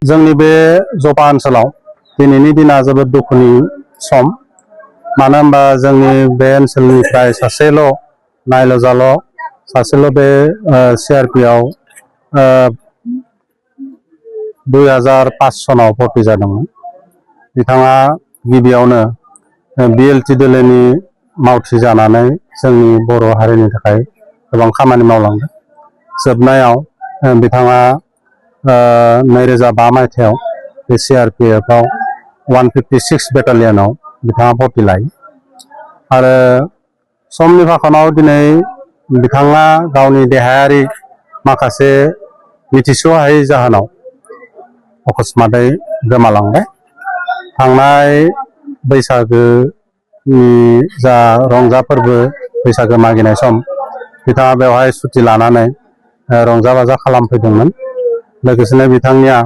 जोंनि बे जपा ओनसोलाव दिनैनि दिना जोबोद दुखुनि सम मानो होनबा जोंनि बे ओनसोलनिफ्राय सासेल' नायल' जाल' सासेल' बे CRP आव 2005 सनाव भर्ति जादोंमोन। बिथाङा गिबियावनो BLT दोलोनि मावथि जानानै जोंनि बर' हारिनि थाखाय गोबां खामानि मावलांदों। जोबनायाव बिथाङा 2005 मायथाइयाव बे CRPF आव 156 बेटालियनाव बिथाङा भर्ति लायो आरो समनि फाखनाव दिनै बिथाङा गावनि देहायारि माखासे मिथिस'हायै जाहोनाव अकस्मातै गोमालांबाय। थांनाय बैसागोनि जा रंजा फोरबो बैसागो मागिनाय सम बिथाङा बेवहाय सुथि लानानै रंजा बाजा खालामफैदोंमोन। लोगोसेनो बिथांनिया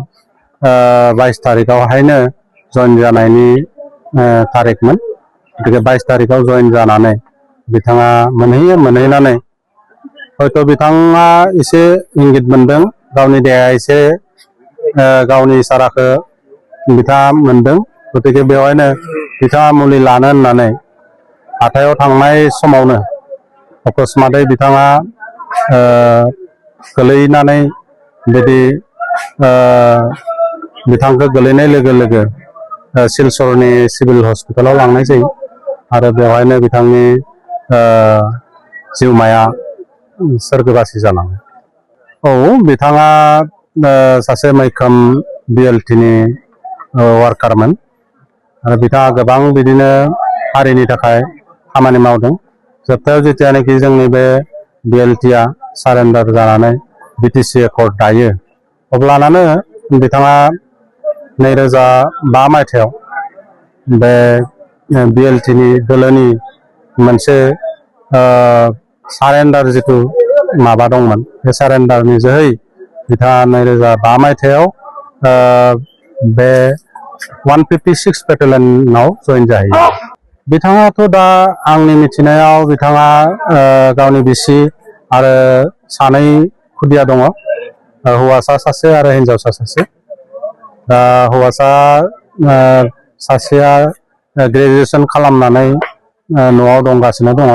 22 तारिखआवहायनो जइन जानायनि तारिखमोन। गतिके 22 तारिखआव जइन जानानै बिथाङा मोनहैनानै हयथ' बिथाङा एसे इंगित मोनदों, गावनि देहाया एसे गावनि इसाराखौ बिथाङा मोनदों। गतिके बेवहायनो बिथाङा मुलि लानो होननानै हाथायाव थांनाय समावनो अकस्मातै बिथाङा गोलैनानै बिदि बिथांखौ गोलैनाय लोगो लोगो सिलचरनि सिभिल हस्पिटालाव लांनाय जायो आरो बेवहायनो बिथांनि जिउमाया सोरगोबासि जालाङो। औ, बिथाङा सासे मैखोम BLT नि वार्कारमोन आरो बिथाङा गोबां बिदिनो हारिनि थाखाय खामानि मावदों। जोबथायाव जेतियानोखि जोंनि बे BLT आ सारेन्डार जानानै BTC एकर्ड दायो अब्लानानो बिथाङा 2005 मायथाइयाव बे BLT नि दोलोनि मोनसे सारेन्डार जिथु माबा दंमोन बे सारेन्डारनि जोहै बिथाङा 2005 मायथाइयाव बे 156 बेटालियनाव जइन जाहैयो। बिथाङाथ' दा आंनि मिथिनायाव बिथाङा गावनि बिसि आरो 2 खुदिया दङ, हौवासा सासे आरो हिनजावसा सासे। दा हौवासा सासेया ग्रेजुएसन खालामनानै न'आव दंगासिनो दङ।